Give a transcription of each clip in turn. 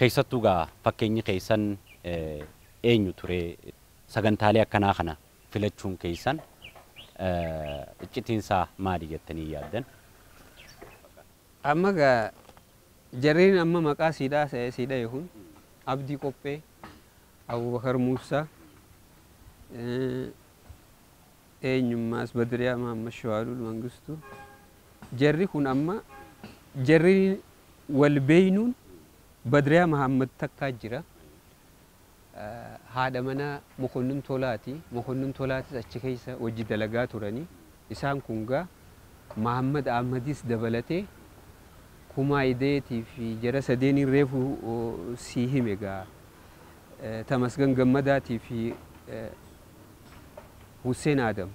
Keessattuu gaa fakkeenyi keessan eenyu ture sagantaalee akkanaa kana filachuun keessan iccitiinsaa maali jettanii yaaddan? Amma gaa jarreen amma maqaa siidhaa siidha kun Abdii Qophee, Abubakar Muusaa, eenyummaas Badriyaa Mahammad Shawaalul Mangistuu jarri kun amma jarri wal beeynuun Badriyaa Mahammad takkaa jira. Haadha manaa Mokonnin Tolaati. Mokonnin Tolaatis achi keessa hojii dalagaa turanii. Isaan kun gaa Mahammad Ahmadis dabalatee Kumaa Ideetii fi jara sadeeniin reefu sii hime gaa. Tamasgan Gammadaatii fi Hussein Adam.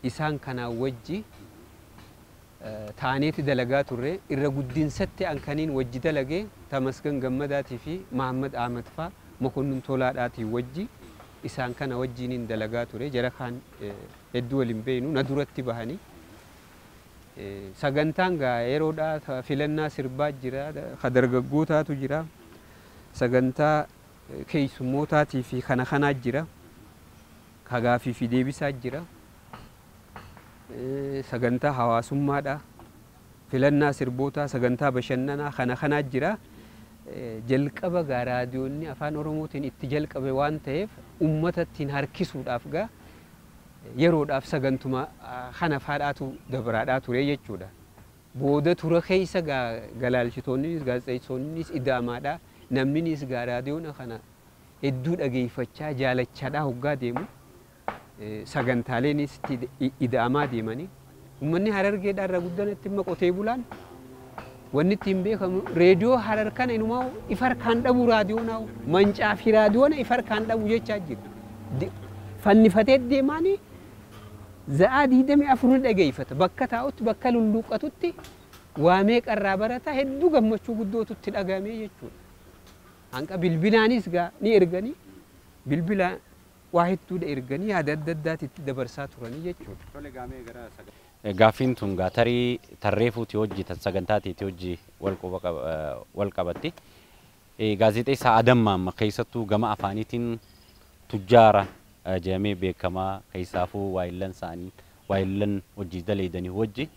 Isaan kanaan wajji taaneeti dalagaa turre irra guddinsatti an kaniin wajji dalagee Tamasgan Gammadaatii fi Mahammad Ahmad faa Mokonnin Tolaadhaatii wajji isaan kana wajjiniin dalagaa ture jara kaan hedduu waliin beeynu na duratti bahanii. Sagantaan gaa yeroodhaa filannaa sirbaa jira, ka dargaggootaatu jira, sagantaa keessummootaatii fi kana kanaa jira, ka gaafii fi deebisaa jira, sagantaa hawaasummaadha, filannaa sirbootaa, sagantaa bashannanaa kana kanaa jira. Jalqaba gaa raadiyoonni afaan Oromootiin itti jalqabe waan ta'eef uummata ittiin harkisuudhaaf gaa yeroodhaaf sagantuma kana faadhaatu dabraadhaa ture jechuudha. Booda tura keessa gaa galaalchitoonnis gaazexeessonnis idaamaadha. Namninis gaa raadiyoona kana hedduu dhageeffachaa jaalachaadhaa hoggaa deemu sagantaaleenis itti ida'amaa deemanii. Uummanni Harargeedhaa irra guddanatti immoo qotee bulaan wanni ittiin beekamu reediyoo Harar kana inumaa ifa harkaan dhabu raadiyoonaa mancaa fi raadiyoona ifa harkaan dhabu jechaa jiru. Fannifatee deemaanii za'aa 24 dhageeffata. Bakka taa'utti bakka lulluuqatutti waa meeqarraa barata hedduu gammachuu guddootutti dhagahamee jechuudha. Hanqa bilbilaanis gaa ni erganii bilbila waa hedduudha erganii yaada adda addaatitti dabarsaa turanii jechuudha. Gaaffiin tun gaa tarii tarreefuuti hojii sagantaatiiti hojii wal qabatti. Gaazexeessaa Adam Maamma keessattuu gama afaaniitiin tujjaara jedhamee beekamaa keessaafuu waayillan isaanii waayillan hojii daleedanii hojii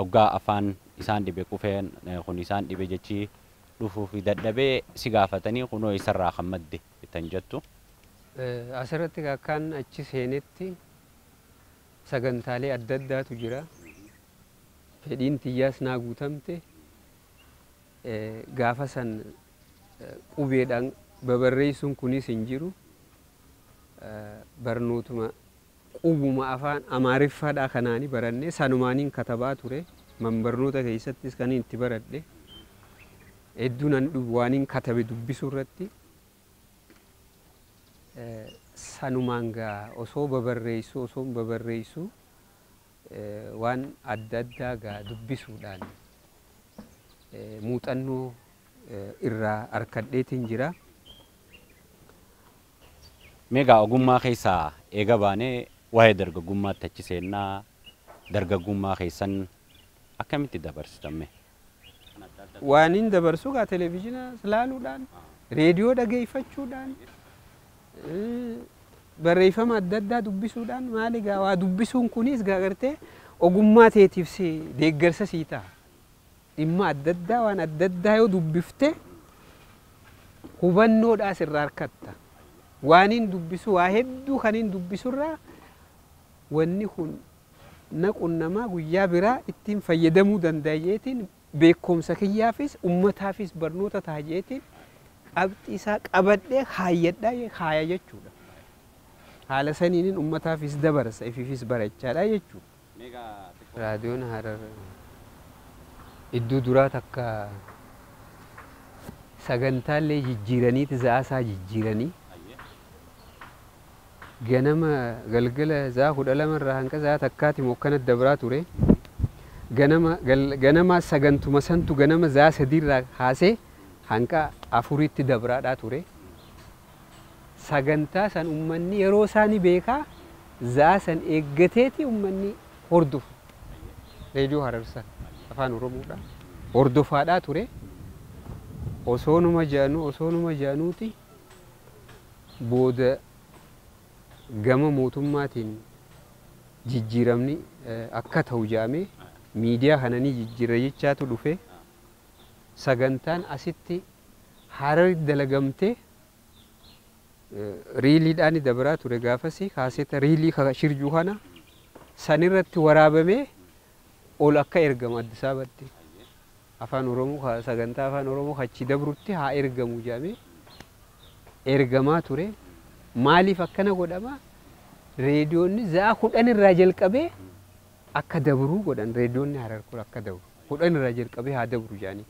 hoggaa afaan isaan dhibe qufeen kun isaan dhibe jechi dhufuu fi dadhabee si gaafatanii kunoo isarraa kan madde ittan jettu. Asirratti akkaan achi seenetti sagantaalee adda addaatu jira. Fedhiin tiyyaas naa guutamte gaafa san qubeedhaan babarreessuun kunis hin jiru. Barnootuma qubuma afaan Amaariffaadhaa kanaani barannee sanumaaniin katabaa ture. Manbarnoota keessattis kan itti baradhe. Hedduu nan dhubu waaniin katabe dubbisuu irratti. Sanumaan gaa osoo babarreessuu osoo babarreessuu waan adda addaa gaa dubbisuudhaan muuxannoo irraa harkadheetiin jira. Meegaa ogummaa keessaa eega baanee waa'ee dargaggummaatti achi seennaa dargaggummaa keessan akkamitti dabarsitame? Waan hin dabarsu gaa televezyiina ilaaluudhaan, reediyoo dhageeffachuudhaan, barreeffama adda addaa dubbisuudhaan maali gaa waa dubbisuun kunis gaa gartee ogummaa teetiif si deeggarsa sii ta'a. Dhimma adda addaa waan adda addaa yoo dubbifte hubannoodhaas irraa harkatta. Waan hin dubbisu waa hedduu kan hin dubbisurraa wanni kun na qunnamaa guyyaa biraa ittiin fayyadamuu danda'eetiin beekumsa kiyyaafis ummataafis barnoota ta'a jeetiin qabxii isaa qabadhee kaayyadhaa kaaya jechuudha. Haala saniinin ummataafis dabarsa ifiifis barachaadha jechuudha. Raadiyoon Harar iddoo duraa takka sagantaalee jijjiiraniiti za'aasaa jijjiiranii ganama galgala za'a 12 irraa hanga za'a takkaati mokkana dabraa ture. Ganama ganama sagantuma santu ganama za'a 3 irraa kaasee hanga 4tti dabraadhaa ture. Sagantaa san ummanni yeroo isaanii beekaa za'a san eeggateeti ummanni hordofu. Reediyoo Harar san afaan Oromoodha. Hordofaadhaa ture. Osoonuma jaanuu osoonuma jaanuuti booda gama mootummaatiin jijjiiramni akka ta'u jaamee miidiyaa kana ni jijjiirra jechaatu dhufe. Sagantaan asitti Harar dalagamtee riiliidhaan dabaraa ture gaafasi kaaseta riilii shirjuu kana sanirratti waraabamee ol akka ergamu Addis Ababatti afaan Oromoo sagantaa afaan Oromoo achi dabrutti haa ergamu jaamee ergamaa ture. Maaliif akkana godhama? Reediyoonni za'a 10 irraa jalqabee akka dabruu godhan. Reediyoonni Harar kun akka dabru 10 irraa jalqabee haa dabru jaanii.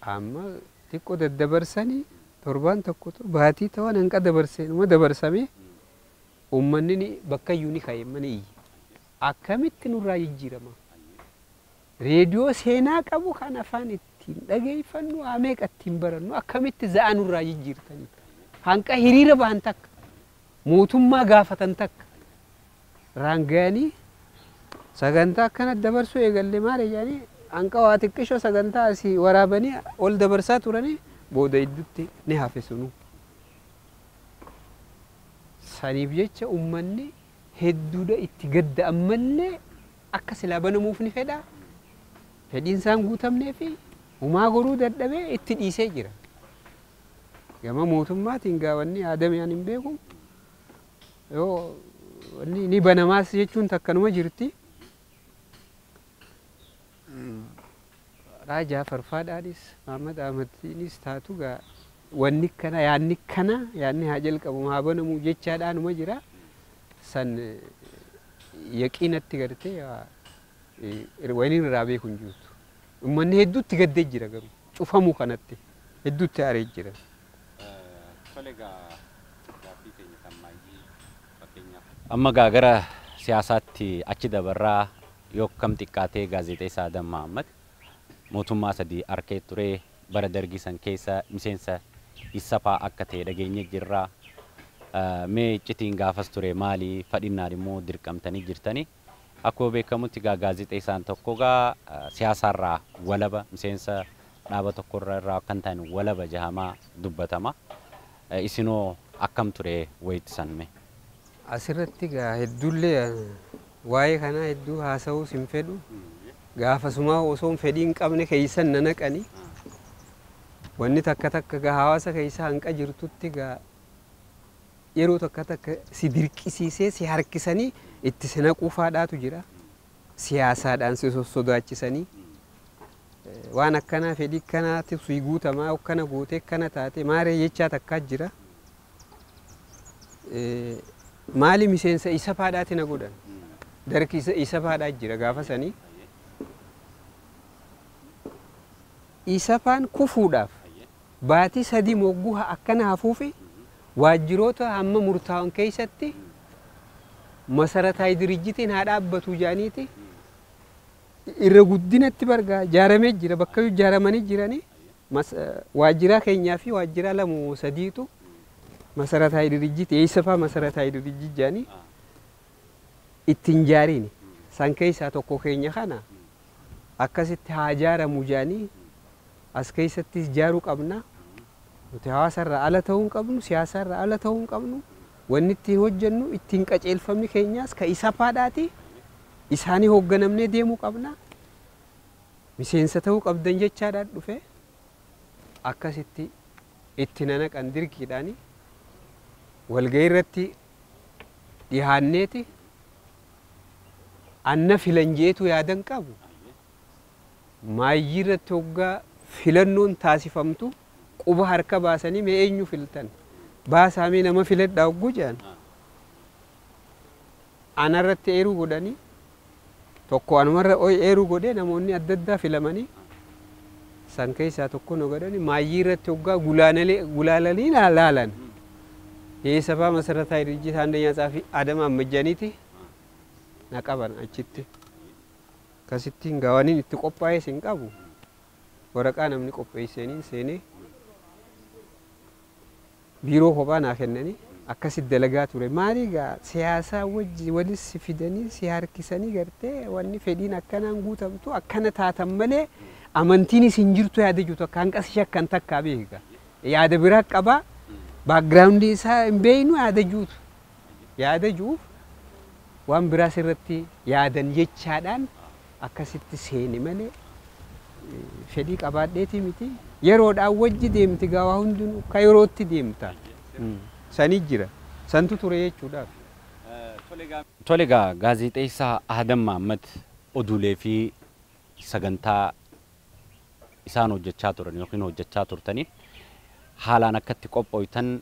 Amma xiqqoo daddabarsanii torbaan tokko baatii ta'an hanqa dabarsee numa dabarsamee uummanni bakkayyuu ni ka'e mana iyye. Akkamitti nurraa jijjiirama? Reediyoo seenaa qabu kan afaan ittiin dhageeffannu haa meeqa ittiin barannu akkamitti za'a nurraa jijjiirtanii? Hanqa hiriira bahan takka mootummaa gaafatan takka raangayanii sagantaa akkana dabarsuu eegalle maal jedhanii hanqa waa xiqqishoo sagantaa asii waraabanii ol dabarsaa turanii booda iddutti ni hafe sunuu. Saniif jecha uummanni hedduudha itti gadda ammallee akka silaa banamuuf ni fedha. Fedhiin isaan guutamnee fi humaa goruu dadhabee itti dhiisee jira. Gama mootummaatiin gaawanni aadame ani hin beeku. Yoo wanni ni banamaas jechuun takkanuma jirti. Raajaa Farfaadhaanis Mahammad Ahmadiinis taatu gaa wanni kana yaanni kana yaanni haa jalqabu haa banamu jechaadhaanuma jira. San yaqiinatti gartee wani irraa beeku hin jirtu. Uummanni hedduutti gaddee jira garuu cufamuu kanatti hedduutti aaree jira. Amma gaa gara siyaasaatti achi dabarraa yoo kam xiqqaatee gaazexeessaa Adam Mahammad mootummaa sadii arkee ture bara dargii san keessa miseensa ISAPaa akka ta'e dhageenye jirra. Mee iccitiin gaafas ture maali? Fadhinnaan immoo dirqamtanii jirtanii. Akkuma beekamutti gaa gaazexeessaan tokko gaa siyaasaarraa walaba miseensa dhaaba tokkorraa kan ta'an walaba jahamaa dubbatama. Isinoo akkam ture wayitti sanme? Asirratti gaa hedduullee waa'ee kanaa hedduu haasa'uus hin fedhu. Gaafasumaa osoo fedhii hin qabne keessan na naqani. Wanni takka takka gaa hawaasa keessa hanqa jirtutti gaa yeroo takka takka si dirqisiisee si harkisanii itti si naquufaadhaatu jira. Siyaasaadhaan si sodaachisanii waan akkanaa fedhii akkanaatti si guutamaa akkana gootee akkana taate maaree jechaa takkaa jira. Maali miseensa ISAPaadhaati na godhan? Darki ISAPaadhaa jira gaafa sanii. ISAPaan kufuudhaaf baatii 3 mogguu akkana hafuufi waajjiroota hamma murtaa'an keessatti masarataa dirijjitiin haa dhaabbatu jaaniiti irra guddinatti bargaa jaaramee jira bakka jaaramanii jiranii waajjiraa keenyaa fi waajjiraa 2 3tu masarataa dirijjitii ISAPaa masarataa dirijjit jaanii ittiin jaariin san keessaa tokko keenya kana akkasitti haa jaaramu jaanii as keessattis jaaruu qabna. Nuti hawaasarraa ala ta'uu hin qabnu, siyaasarraa ala ta'uu hin qabnu. Wanni ittiin hojjennu ittiin qajeelfamni keenyaas ka ISAPaadhaati. Isaanii hoogganamnee deemuu qabna. Miseensa ta'uu qabdan jechaadhaan dhufe akkasitti itti nanaqan dirqiidhaani walgahii irratti dhihaanneeti anna filan jeetu yaadan qabu. Maayyii irratti hoggaa filannoon taasifamtu quba harka baasanii mee eenyu filtan baasaa mee nama filadhaa hogguu jedhan anarratti eeruu godhanii tokko anumarra eeruu godhee namoonni adda addaa filamanii san keessaa tokko nu godhanii maayyii irratti hoggaa gulaalanii laalan የኢሰፓ መሰረታዊ ድርጅት አንደኛ ጸሐፊ አደም አመጃኒቲ ነቀበን አቺቲ ከሲቲን ጋዋኒን itti qophaa'e sin qabu waraqaa namni qopheessaniin seenee biiroo kophaa naa kennanii akkasitti dalagaa ture. Maali gaa siyaasaa wajji walis si fidanii si harkisanii gartee wanni fedhiin akkanaan guutamtu akkana taatan malee Amantiinis hin jirtu yaada jiru takka hanqas shakkan takka beeka. Yaada biraa qaba. Background isaa hin beeknu yaada jirutu. Yaada jiruuf waan biraas irratti yaadan jechaadhaan akkasitti seene malee fedhii qabaadheeti miti. Yeroodhaan wajji deemti gaawaa hundinuu ka yerootti deemta. Sani jira. Santu ture jechuudhaaf. Tole egaa gaazexeessaa Adam Mahammad oduulee fi sagantaa isaan hojjechaa turan yookiin hojjechaa turtaniin haalaan akkatti qophooytan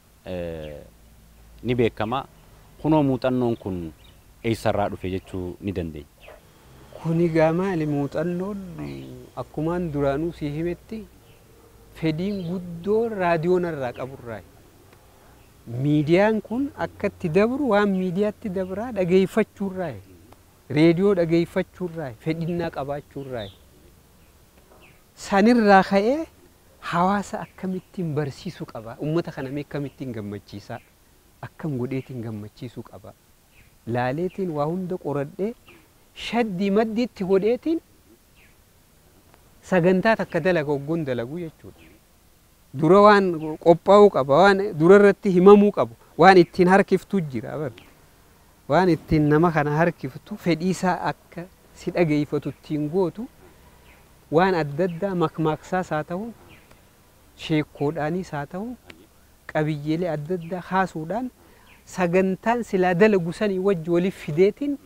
ni beekama. Kunoo muuxannoon kun eessarraa dhufe jechuu ni dandeenya. Kun egaa maali muuxannoon akkumaan duraanuu si himetti fedhiin guddoo raadiyoon irraa qaburraa. Miidiyaan kun akka itti dabru waan miidiyaatti dabraa dhageeffachuurraa, reediyoo dhageeffachuurraa, fedhinnaa qabaachuurraa. Sanirraa ka'ee hawaasa akkamittiin barsiisuu qaba, uummata kana akkamittiin gammachiisaa, akkam godheetiin gammachiisuu qaba. Laaleetiin waa hunda qoradhee shaddii maddiitti godheetiin sagantaa takka dalaga hoggoon dalaguu jechuudha. Dura waan qophaa'uu qaba, waan dura irratti himamuu qabu, waan ittiin harkiftu jira bar. Waan ittiin nama kana harkiftu fedhii isaa akka si dhageeffatu ittiin gootu waan adda addaa makmaaksaas haa ta'u, sheekkoodhaanis haa ta'u, qabiyyeelee adda addaa kaasuudhaan sagantaan silaa dalagu sanii wajji waliif fideetiin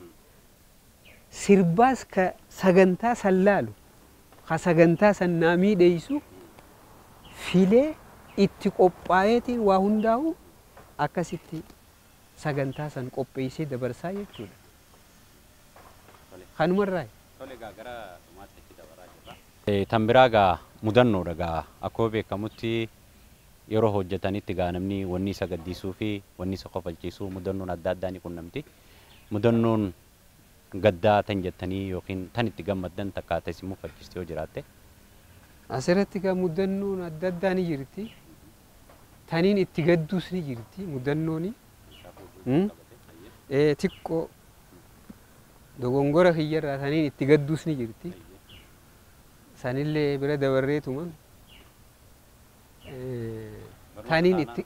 sirbaas ka sagantaa san laalu, ka sagantaa san naa miidheessu filee itti qophaa'eetiin waa hundaa'u akkasitti sagantaa san qopheessee dabarsaa jechuudha. Kanumarraa. Tan biraa gaa mudannoodha gaa akkuma beekamutti yeroo hojjetanitti gaa namni wanni isa gaddisuu fi wanni isa kofalchiisuu mudannoon adda addaa ni qunnamti. Mudannoon gaddaa tan jettanii yookiin tan itti gammaddan takka ta'es immoo falchiste yoo jiraatte. Asirratti gaa mudannoon adda addaa ni jirti. Taniin itti gadduus ni jirti mudannooni. Xiqqoo dogongora kiyyarraa taniin itti gadduus ni jirti. Sanillee bira dabarreetuma. Taniin itti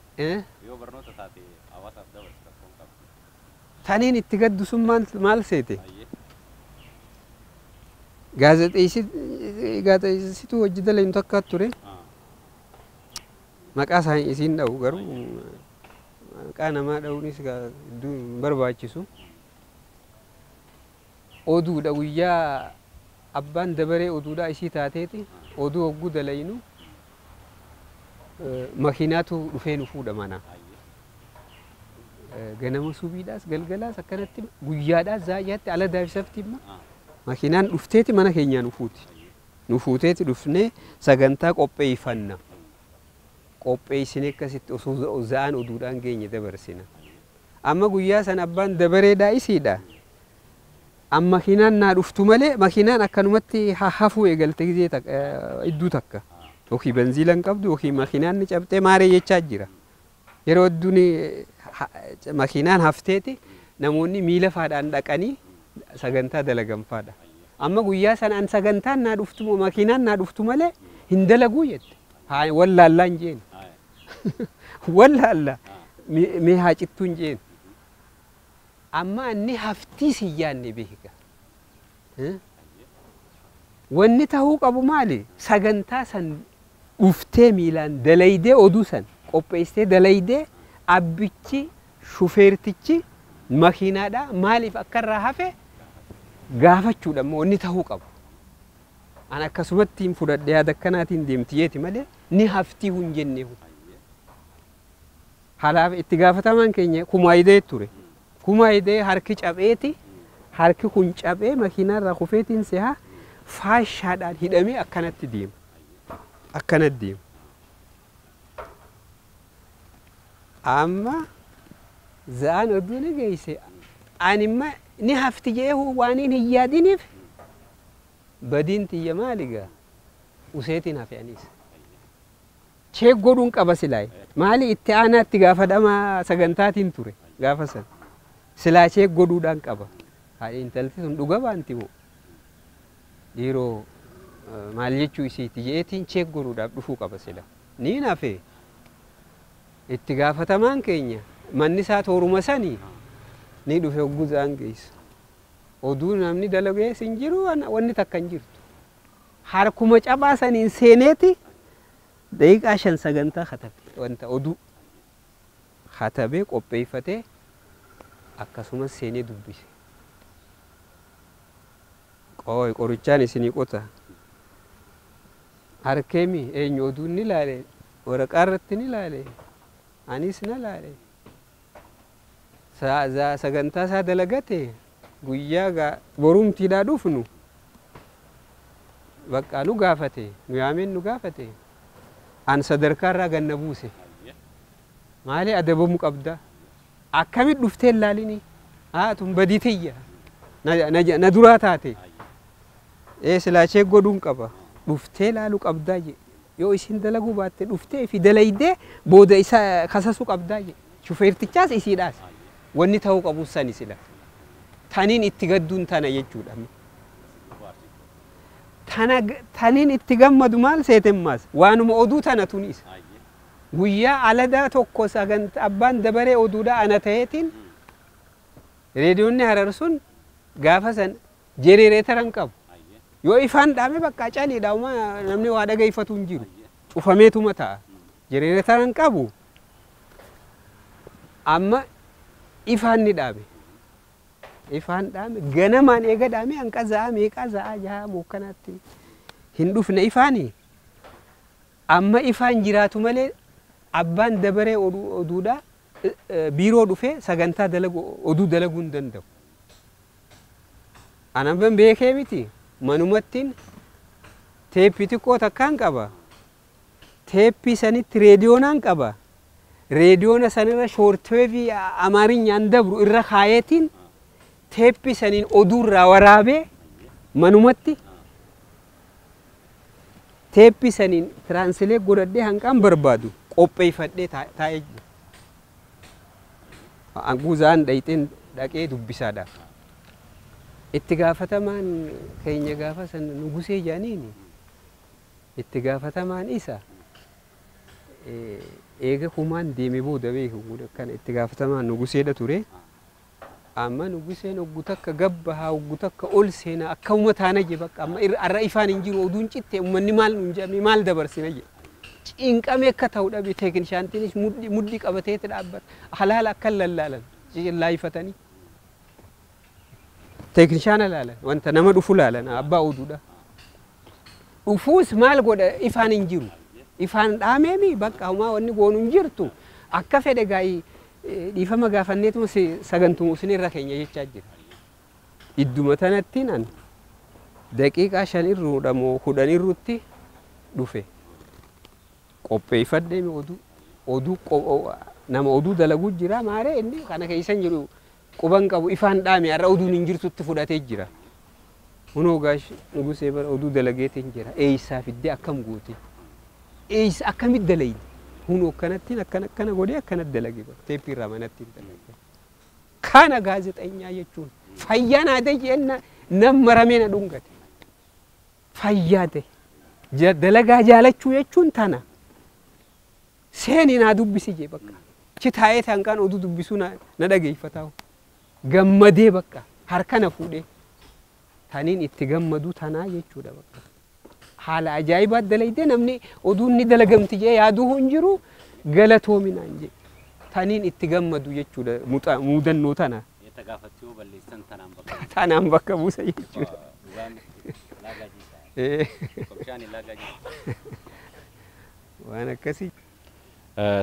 Yoo barnoota taate hawaasaaf dabarsi rakkoon qabu. Taniin itti gaddu sun maal seete? Gaazexeessituu hojii dalaynu takka ture. Maqaa isaanii isiin dha'u garuu maqaa namaa dha'uunis hedduu hin barbaachisu. Oduudha guyyaa abbaan dabaree oduudhaa isii taateeti oduu hogguu dalaynu makiinaatu dhufee nu fuudha mana. Ganama subiidhaas galgalaas akkanatti guyyaadhaas zaayyaatti ala daabsafti imma makiinaan dhufteeti mana keenyaa nu fuuti. Nu fuuteeti dhufnee sagantaa qopheeffanna. Qopheessinee akkasitti osoo za'aan oduudhaan geenye dabarsina. Amma guyyaa san abbaan dabareedhaa isiidha. Amma makiinaan naa dhuftu malee makiinaan akkanumatti hafuu eegalte gizee idduu takka. Yookiin benziila hin qabdu yookiin makiinaan ni cabxee maaree jechaa jira. Yeroo hedduun makiinaan hafteeti namoonni miila faadhaan dhaqanii sagantaa dalagan faadha. Amma guyyaa sana an sagantaan naa dhuftu makiinaan naa dhuftu malee hin dalaguu jette. Haa wallaallaa hin jeen. Wallaallaa mee haa cittuu hin jeen. Amma inni haftii si yaanne beeka. Wanni ta'uu qabu maali? Sagantaa san dhuftee miilaan dalaydee oduu san qopheessitee dalaydee abbichi shufeertichi makiinaadhaa maaliif akka irraa hafe gaafachuudha immoo wanni ta'uu qabu. An akkasumatti hin fudhadhe yaada akkanaatiin deemti jeeti malee ni haftii hin jenne. Halaaf itti gaafatamaan keenya kumaayidee ture. Kumaayidee harki cabeeti harki kun cabee makiinaarraa kufeetiin sehaa faashaadhaan hidhamee akkanatti deema. Akkanatti deema. Amma za'aan oduu ni geesse animma ni hafti jee waan hin yaadiniif badiin tiyya maali gaa useetiin hafe anis. Cheek godhuun qaba silaayi. Maali itti aanaatti gaafadhamaa sagantaatiin ture gaafa san. Silaa cheek godhuudhaan qaba. Haa intalti sun dhuga baanti moo? Dhiiroo Maal jechuu isiiti jeetiin cheek godhuudhaaf dhufuu qaba sila. Ni nafe itti gaafatamaan keenya manni isaa tooruma sanii ni dhufe hogguzaan geessu. Oduu namni dalagees hin jiru, wanni takka hin jirtu. Harkuma cabaa saniin seeneeti daqiiqaa 5 sagantaa katabe, wanta oduu katabee qopheeffatee akkasumas seenee dubbise. Qooyi qorichaan isinii qota. Harkeemi eenyu oduun ni laale, waraqaa irratti ni laale, anis na laale. Sagantaa isaa dalagate guyyaa borumtiidhaa dhufnu bakka nu gaafate, nu yaameen nu gaafate. An sadarkaa irraa ganna buuse. Maali adabamuu qabda? Akkamitti dhuftee hin laalini? Haa tun badii tiyya. Na duraa taate. Ee silaa cheek godhuun qaba. Dhuftee laaluu qabdaa je. Yoo isin dalaguu baatte dhuftee fi dalaydee booda isa kasasuu qabdaa je. Shufeertichaas isiidhaas. Wanni ta'uu qabu sani sila. Taniin itti gadduun tana jechuudha. Tana taniin itti gammadu maal seetemmaas waanuma oduu tana tunis. Guyyaa aladaa tokko sagantaa abbaan dabaree oduudha ana ta'eetiin reediyoonni Harar sun gaafa san jenereetara hin qabu. Yoo ifaan dhaame bakka caliidha, namni waa dhageeffatu hin jiru. Cufameetuma ta'a. Jenereetara hin qabu. Amma ifaan ni dhaame. Ifaan dhaame ganamaan eega dhaame hanqa za'a meeqa za'a jaha mokkanaatti hin dhufne ifaani. Amma ifaan jiraatu malee abbaan dabaree oduudha biiroo dhufee sagantaa dalagu oduu dalaguu hin danda'u. Anamban beekee miti manumattiin teeppii xiqqoo takkaan qaba. Teeppii sanitti reediyoonaan qaba. Reediyoona sanirra shoorteevii Amaarinyaan dabru irra kaayeetiin teeppii saniin oduu irraa waraabee manumatti teeppii saniin tiraansilee godhadhee hanqaan barbaadu qopheeffadhee taa'ee jira. Guuzaan dhayxeen dhaqee dubbisaadhaaf. Itti gaafatamaan keenya gaafa san Nugusee jedhaniini itti gaafatamaan isa eega kumaan deeme booda beeku akkana itti gaafatamaan Nuguseedha ture. Amma Nuguseen oggu takka gabbahaa oggu takka ol seenaa akkuma taana je bakka amma arra ifaan hin jiru oduun citte uummanni maal nuun jedhame maal dabarsina je. Cinqamee akka ta'u dhabe teeknishaantiinis mudhii qabateeti dhaabbata halaala akka lallaalan laayifatanii. Teeknishaana laalan wanta nama dhufu laalan abbaa oduudha. Dhufuus maal godha ifaan hin jiru. Ifaan dhaameemi bakka homaa wanni goonu hin jirtu akka fedhe gaa'ii dhiifama gaafanneetuma sagantuma isinirra keenya jechaa jira. Idduma tanatti nan daqiiqaa 5 irruudha moo 10 irrutti dhufe. Qopheeffadhee oduu oduu nama oduu dalaguu jira maaree inni kana keessa hin jiru quban qabu ifaan dhaame har'a oduun hin jirtutti fudhatee jira. Hunoo gaash Nugusee bara oduu dalageetiin jira. Eeysaa fiddee akkam goote? Eeysa akkamitti dalayde? Hunoo akkanattiin akkana akkana godhee akkanatti dalage bara teeppii irraa manatti hin dalage. Kana gaazexeenyaa jechuun fayyaa naa ta'e jenna nam maramee na dhungate. Fayyaa ta'e dalagaa jaalachuu jechuun tana. Seeni naa dubbisi jee bakka. Achi taa'ee hanqaan oduu dubbisuu na dhageeffataa. Gammadee bakka harka na fuudhee. Taniin itti gammadu tanaa jechuudha bakka. Haala ajaa'ibaa dalaydee namni oduun ni dalagamti jee yaaduu hin jiru galatoominaan jee. Taniin itti gammadu jechuudha muudannoo tana. Tanaan bakka buusa jechuudha. Waan akkasii.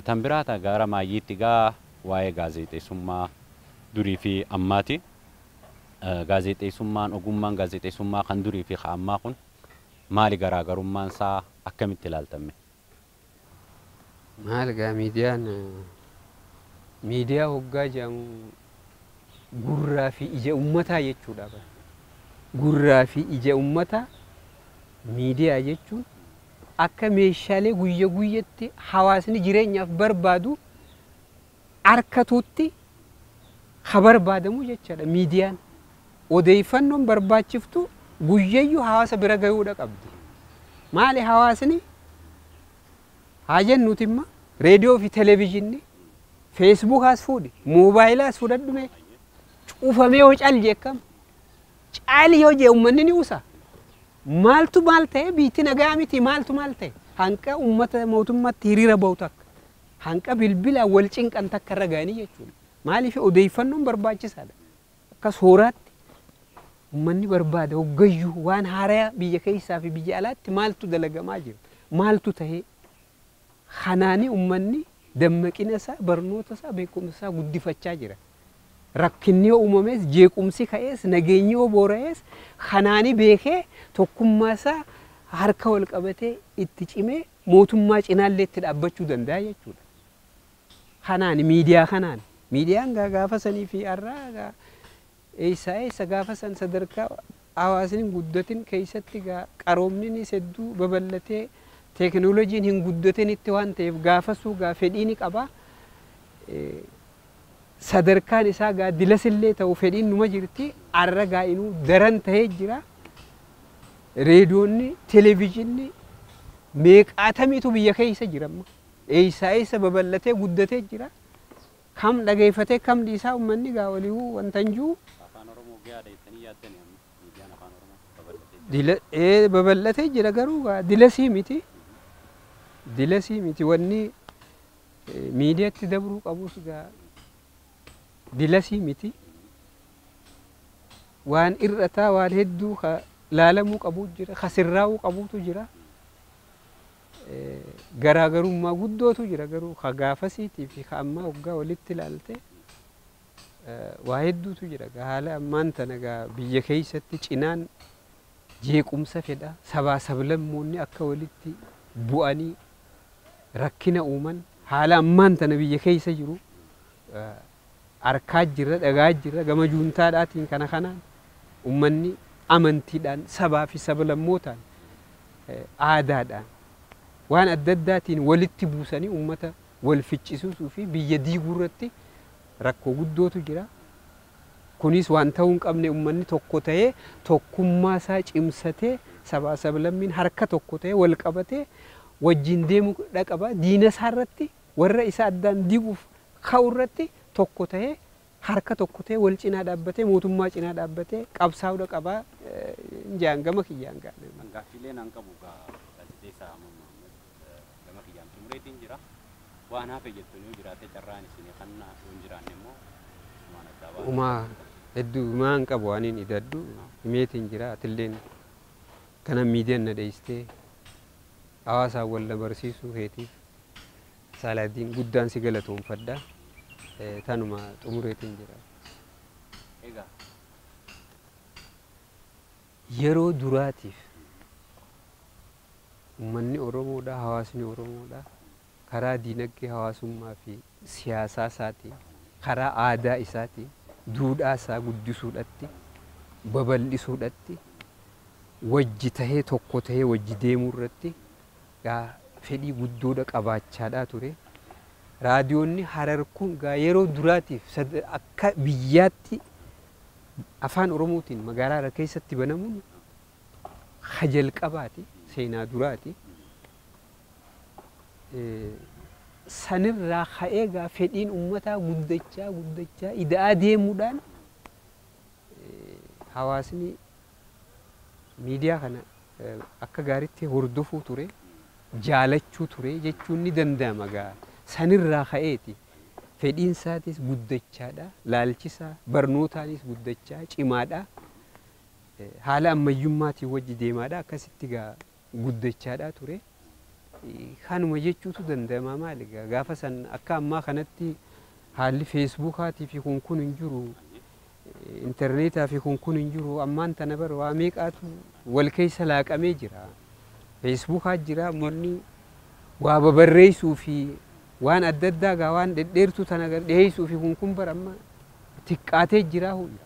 Tan biraata gara maayyiitti gaa waa'ee gaazexeessummaa durii fi ammaati. Gaazexeessummaan ogummaan gaazexeessummaa kan durii fi ammaa kun maali garaagarummaan isaa akkamitti ilaaltame? Maal gaa miidiyaan miidiyaa hoggaa jedhamu gurraa fi ija uummataa jechuudha. Gurraa fi ija uummataa miidiyaa jechuun akka meeshaalee guyya guyyatti hawaasni jireenyaaf barbaadu harkatuutti ha barbaadamu jechaadha miidiyaan. Odeeffannoon barbaachiftu guyyayyuu hawaasa bira gahuudha qabdi. Maali hawaasni haa jennuuti imma reediyoo fi televezyiinni feesbuukaas fuudhi moobaayilaas fudhadhume cufamee yoo cal jekkam caali yoo jee uummanni ni usa. Maaltu maal ta'e biitti nagaa miti maaltu maal ta'e hanqa uummata mootummaatti hiriira bahu takka hanqa bilbila wal cinqan takka irra ga'anii jechuudha. Maaliif odeeffannoon barbaachisaadha. Akka sooraatti uummanni barbaada hoggayyuu waan haaraa biyya keessaa fi biyya alaatti maaltu dalagamaa jira maaltu ta'e kanaani uummanni dammaqina isaa barnoota isaa beekumsa isaa guddifachaa jira. Rakkinni yoo uumames jeequmsi ka'ees nageenyi yoo boora'ees kanaani beekee tokkummaa isaa harka wal qabatee itti cimee mootummaa cinaallee itti dhaabbachuu danda'a jechuudha. Kanaan miidiyaa kanaan miidiyaan gaafa sanii fi har'aa eessa eessa gaafa san sadarkaa hawaasni hin guddatin keessatti qaroomni hedduu babal'atee teekinooloojiin hin guddatinitti waan ta'eef gaafasuu gaa fedhii ni qaba. Sadarkaan isaa gaa dilasillee ta'u fedhiin numa jirti har'a gaa inuu daran ta'ee jira. Reediyoonni, televezyiinni meeqaatamiitu biyya keessa jira amma. Eessa eessa babal'atee guddatee jira. Kam dhageeffatee kam dhiisaa uummanni gaa walii wanta hin jiru. Afaan Oromoo gahaadha jettanii yaaddani amma miidiyaan afaan Oromoo babal'atee jira. Babal'atee jira garuu gaa dilasii miti. Dilasii miti wanni miidiyaatti dabruu qabus gaa dilasii miti. Waan irrataa waan hedduu laalamuu qabu jira ka sirraa'uu qabutu jira. Garaagarummaa guddootu jira garuu ka gaafasiitii fi ka ammaa waggaa walitti ilaalte waa hedduutu jira. Haala ammaan tana gaa biyya keessatti cinaan jeequmsa fedha sabaa sablammoonni akka walitti bu'anii rakkina uuman haala ammaan tana biyya keessa jiru harkaa jirra dhagaa jirra gama juuntaadhaatiin kana kanaan uummanni amantiidhaan sabaa fi sablammootaan aadaadhaan waan adda addaatiin walitti buusanii uummata wal ficcisiisuu fi biyya diiguu irratti rakkoo guddootu jira. Kunis waan ta'uu hin qabne uummanni tokko ta'ee tokkummaa isaa cimsatee sabaa sablammiin harka tokko ta'ee wal qabatee wajjin deemuu qaba. Diina isaa irratti warra isa addaan diiguuf ka'u irratti tokko ta'ee harka tokko ta'ee wal cinaa dhaabbatee mootummaa cinaa dhaabbatee qabsaa'uu qaba. Jaan gama kiyyaan gaadhe. Gaaffiilee naan qabu gaazexeessaa Muhammad gama kiyyaan xumureetiin jira. Waan hafe jettu yoo jiraate carraan isin kan yoo hin jiraanne immoo waan addaa ba'a. Umaa hedduu maan qabu waan hin idadhu himeetiin jira atilleen kana miidiyaan na dheessitee hawaasaan wal na barsiisuu keetiif Saalaadiin guddaan si galatoomfadha. Tanuma xumureetiin jira. Egaa Yeroo duraatiif uummanni Oromoodha hawaasni Oromoodha karaa diinagdee hawaasummaa fi siyaasaa isaatiin karaa aadaa isaatiin duudhaa isaa guddisuudhatti babal'isuudhatti wajji tahee tokko tahee wajji deemuu irratti gaa fedhii guddoodha qabaachaadhaa ture. Raadiyoonni Harar kun gaa yeroo duraatiif akka biyyaatti afaan Oromootiin magaalaa Harar keessatti banamuun ha jalqabaati seenaa duraati. Sanirraa ka'ee gaa fedhiin uummataa guddachaa guddachaa ida'aa deemuudhaan hawaasni miidiyaa kana akka gaariitti hordofuu ture jaalachuu ture jechuun ni danda'ama gaa sanirraa ka'eeti. Fedhiin isaatis guddachaadha laalchisaa barnootaanis guddachaa cimaadha haala ammayyummaatiin wajji deemaadha akkasitti gaa guddachaadha ture. Kanuma jechuutu danda'ama maali gaa gaafa san akka ammaa kanatti haalli feesbuukaatii fi kun kun hin jiru intarneetaa fi kun kun hin jiru ammaan tana bara waa meeqaatu wal keessa laaqamee jira. Feesbuukaa jira uummanni waa babarreessuu fi waan adda addaa gaa waan dhedheertuu tana dhiyeessuu fi kun kun bara amma xiqqaatee jira hundi.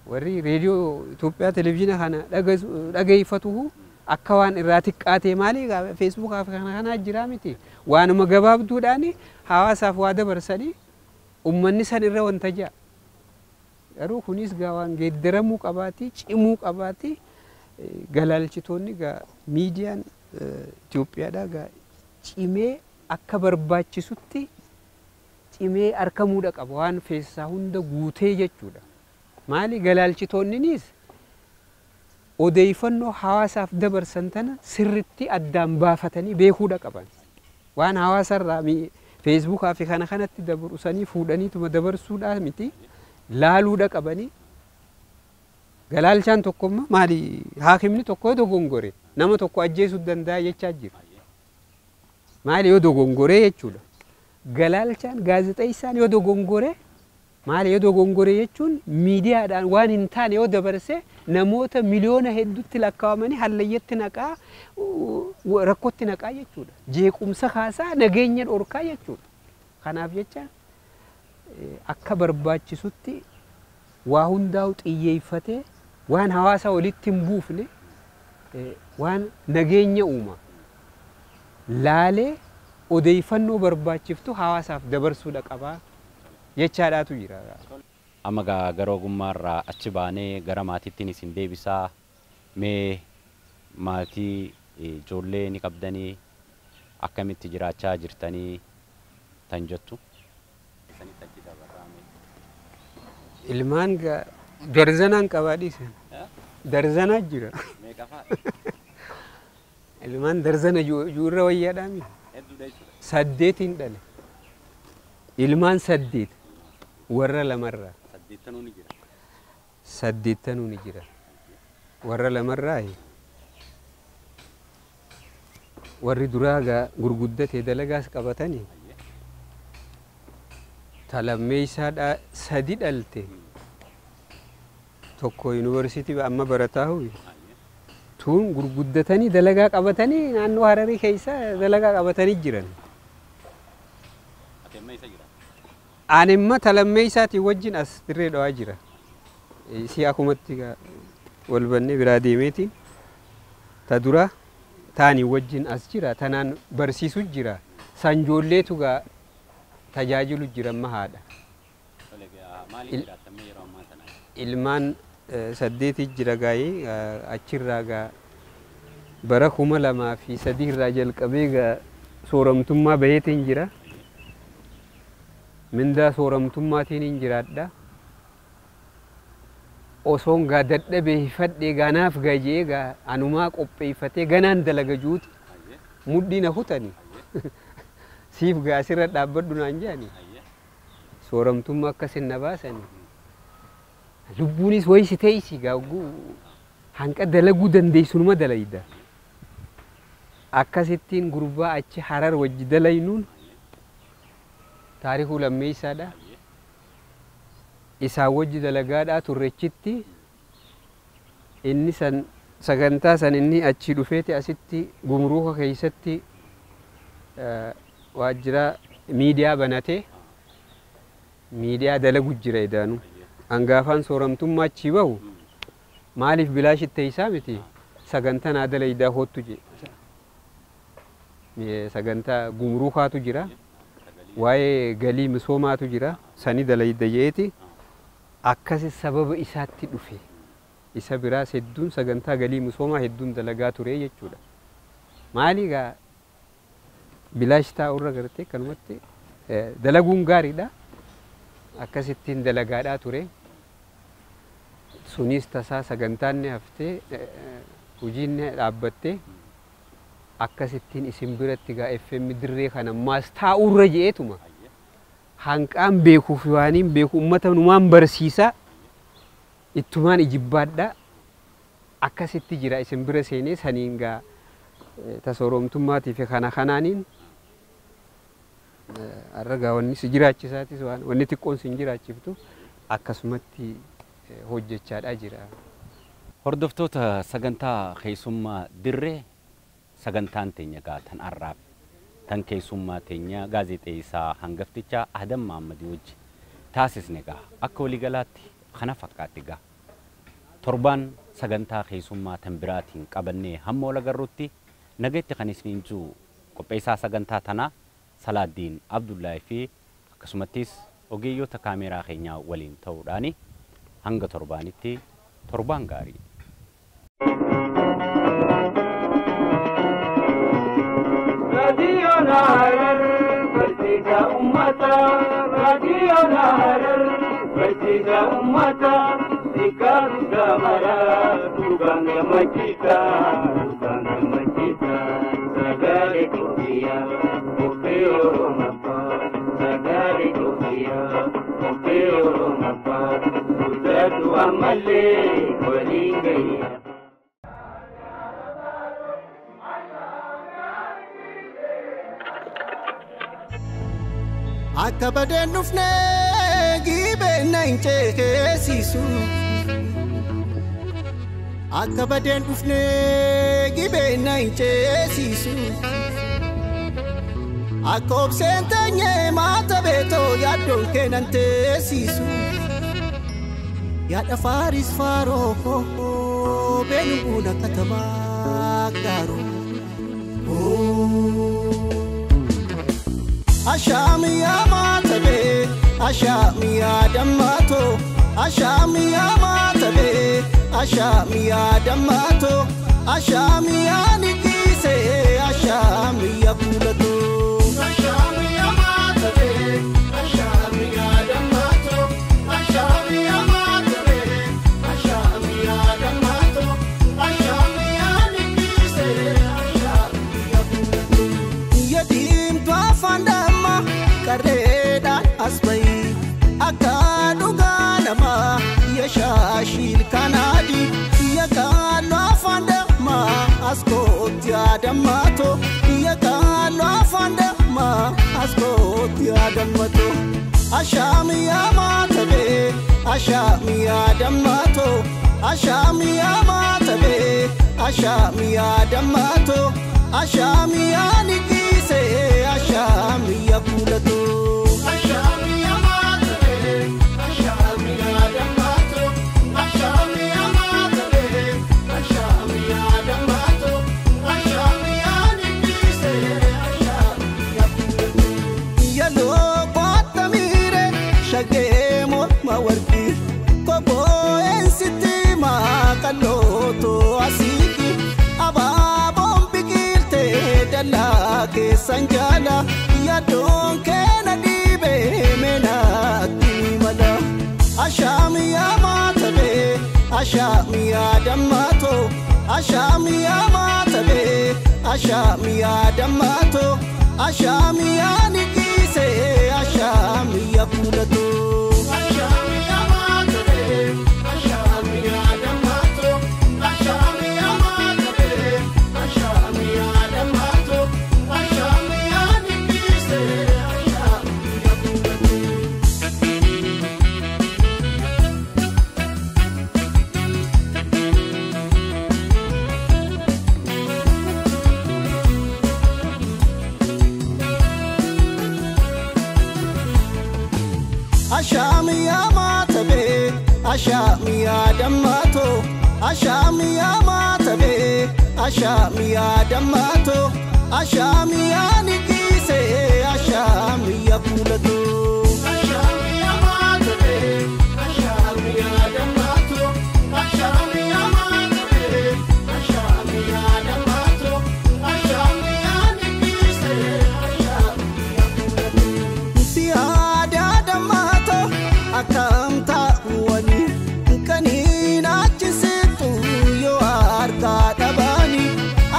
Warri reediyoo Itoophiyaa televezyiina kana dhageeffatu akka waan irraa xiqqaatee maali feesbuukaa fi kana kanaa jira miti. Waanuma gabaabduudhaan hawaasaaf waa dabarsanii uummanni san irra wanta ja'a. Garuu kunis gaa waan geeddaramuu qabaati cimuu qabaati Galaalchitoonni gaa miidiyaan Itoophiyaadhaa gaa cimee akka barbaachisutti cimee argamuudha qaba waan feessaa hunda guutee jechuudha. Maali galaalchitoonninis odeeffannoo hawaasaaf dabarsan tana sirritti addaan baafatanii beekuudha qaban. Waan hawaasarraa feesbuukaa fi kana kanatti dabarsanii fuudhaniituma dabarsuudhaa miti laaluudha qabanii. Galaalchaan tokkomma maali haakimni tokko yoo dogongore nama tokko ajjeesuu danda'a jechaa jira. Maali yoo dogongore jechuudha. Galaalchaan gaazexeessaan yoo dogongore maali yoo dogongore jechuun miidiyaadhaan waan hin taane yoo dabarse namoota miliyoona hedduutti lakkaa'amanii hallayyatti naqaa rakkootti naqaa jechuudha. Jeequmsa kaasaa nageenya dhorkaa jechuudha. Kanaaf jecha akka barbaachisutti waa hundaa'u xiyyeeffatee waan hawaasa walitti hin buufne waan nageenya uuma laalee odeeffannoo barbaachiftu hawaasaaf dabarsuudha qabaa jechaadhaatu jira. Amma gara ogummaarraa achi baanee gara maatiittiin isin deebisaa mee maatii ijoollee ni qabdanii akkamitti jiraachaa jirtanii tan jettu. Ilmaan darzanaan qabaa dhiisan. Darzanaa jira. Ilmaan darzana juurra wayyaadhaami. 8 dhale. Ilmaan 8 warra lamarraa. 8 ni jira. 8 ni jira. Warra lamarraa warri duraa gaa gurguddatee dalagaas qabatanii talammeessaadhaa 3 dhalte. Tokko yuunivarsiitii amma barataa huyi. Tuun gurguddatanii dalagaa qabatanii naannoo Hararii keessa dalagaa qabatanii jiran. Ani immoo talammeessaatii wajjin as dirree dhawaa jira. Isii akkumatti wal bannee biraa deemeeti. Ta dura taanii wajjin as jira. Tanaan barsiisu jira. Sanjoolleetu gaa tajaajilu jira amma haadha. Ilmaan 8 jira gaa'ee achirraa gaa bara 2003 irraa jalqabee gaa sooramtummaa baheetiin jira. Mindaa sooramtummaatiin hin jiraadha. Osoon gaa dadhabee hifadhee ganaaf gajee gaa anumaa qopheeffatee ganaan dalaga juuti mudhii na kutani. Siif gaa asirra dhaabbadhu naan jedhani. Sooramtummaa akkasin na baasani. Lubbuunis wayisi teessi gaa hanqa dalaguu dandeessunuma dalayda. Akkasittiin gurbaa achi Harar wajji dalaynuun taarikuu lammeessaadha. Isaa wajji dalagaadhaa turrechitti inni san sagantaa san inni achi dhufeeti asitti gumruuka keessatti waajjira miidiyaa banatee miidiyaa dalagu jira idaanu. Hangaafaan sooramtummaa achi bahu maaliif bilaashitti isaa miti sagantaa naa dalaydaa hoottu jedhe. Sagantaa gumruukaatu jira. Waa'ee galii misoomaatu jira. Sani dalayda jeeti. Akkasi sababa isaatti dhufe. Isa biraas hedduun sagantaa galii misoomaa hedduun dalagaa ture jechuudha. Maali gaa bilaash taa'urra gartee kanumatti dalaguun gaariidha. Akkasittiin dalagaadhaa ture. Sunis tasaa sagantaan ni haftee hojiin ni dhaabbattee akkasittiin isin biratti gaa FM dirree kana maas taa'urra je'eetuma. Hanqaan beekuuf waaniin beeku uummata numaan barsiisaa ittumaan ijibbaadhaa akkasitti jira isin bira seenee saniin gaa tasooromtummaatii fi kana kanaaniin har'a gaa wanni si jiraachisaatis waan wanni xiqqoon si hin jiraachiftu akkasumatti hojjechaadhaa jira. Hordoftoota sagantaa keessummaa dirree sagantaan teenya gaa tan arraaf tan keessummaa teenya gaazexeessaa hangaftichaa Adam Mahammadii wajji taasisne gaa akka waliigalaatti kana fakkaatti gaa torbaan sagantaa keessummaa tan biraatiin qabannee hamma wal agarrutti nagatti kan isiniin jiru qopheessaa sagantaa tanaa Salaaddiin Abdullaahii fi akkasumattis ogeeyyoota kaameeraa keenyaa waliin ta'uudhaan hanga torbaanitti torbaan gaarii. Ummata raadiyoon Harar barsiisa ummata xiqqaa guddaa maraa dhugaan gammachiisa dhugaan gammachiisa sagalee Itoophiyaa qophii Oromoffaa sagalee Itoophiyaa qophii Oromoffaa guddatu ammallee waliin gayya. Akka badeen dhufnee giibeen na hin ceekeessisu. Akka badeen dhufnee giibeen na hin ceesisu. Akka obseen teenyee maata beetoo yaaddoon keenan teessisu. Yaada faaris faaroo beenu buna katamaa gaaroo. Ashaamiyaa maatabee ashaamiyaa dammaatoo ashaamiyaa maatabee ashaamiyaa dammaatoo ashaamiyaa niqiisee ashaamiyaa kuulatoo. Ashaamiyaa maatabee ashaamiyaa dammaatoo ashaamiyaa maatabee ashaamiyaa dammaatoo ashaamiyaa niqiisee ashaamiyaa kuulatoo. Yadiimtuu afaan qarreedhaan as bahi akka dhugaa namaa yashaashiil kanaadi yakaalloo afaan dammaa as kootti adammaatoo yakaalloo afaan dammaa as kootti adammatoo ashaamiyaa maatabee ashaamiyaa dammaatoo ashaamiyaa maatabee ashaamiyaa dammaatoo ashaamiyaa niqiisee ashaamiyaa kuulatoo. Ashaamiyaa maatabee ashaamiyaa dammaatoo ashaamiyaa maatabee ashaamiyaa dammaatoo ashaamiyaa niqiisee ashaamiyaa kuulatoo. Yaloo koottamiire shagee morma warqii kobboo'een sitti maaqallootoo asiiqi abaaboon biqiltee dallaa keessan jaala yaaddoon keena dhiibee meenaatti mala. Ashaamiyaa maatabee ashaamiyaa dammaatoo ashaamiyaa maatabee ashaamiyaa dammaatoo ashaamiyaa niqiisee ashaamiyaa kuulatoo. Ashaamiyaa maatabee ashaamiyaa dammaatoo ashaamiyaa maatabee ashaamiyaa dammaatoo ashaamiyaa niqiisee ashaamiyaa kuulatoo. Ashaamiyaa maatabee ashaamiyaa dammaatoo ashaamiyaa maatabee ashaamiyaa dammaatoo ashaamiyaa niqiisee ashaamiyaa kuulatoo. Ashaamiyaa maatabee ashaamiyaa dammaatoo ashaamiyaa maatabee ashaamiyaa dammaatoo ashaamiyaa niqiisee ashaamiyaa kuulatoo. Siyaada dammaatoo akkam taa'uwani kaniin achi siqtu yoo harkaa dhabani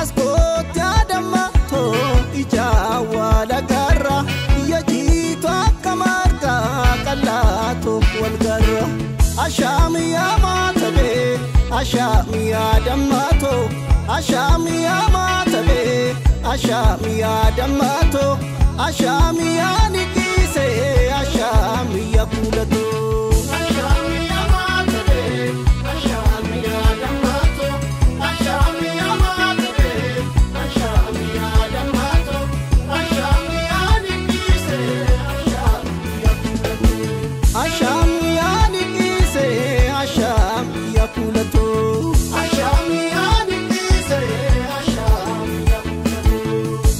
as kootti adammatoo ijaa wal agarra yajiitu akka margaa qal'aatoo wal garra. Ashaamiyaa maatabee ashaamiyaa dammaatoo ashaamiyaa maatabee ashaamiyaa dammaatoo ashaamiyaa niqiisee ashaamiyaa kuulatoo. Ashaamiyaa maatabee ashaamiyaa dammaatoo ashaamiyaa maatabee ashaamiyaa dammaatoo ashaamiyaa niqiisee ashaamiyaa kuulatoo. Ashaamiyaa niqiisee ashaamiyaa kuulatoo. Ashaamiyaa niqiisee ashaamiyaa kuulatoo.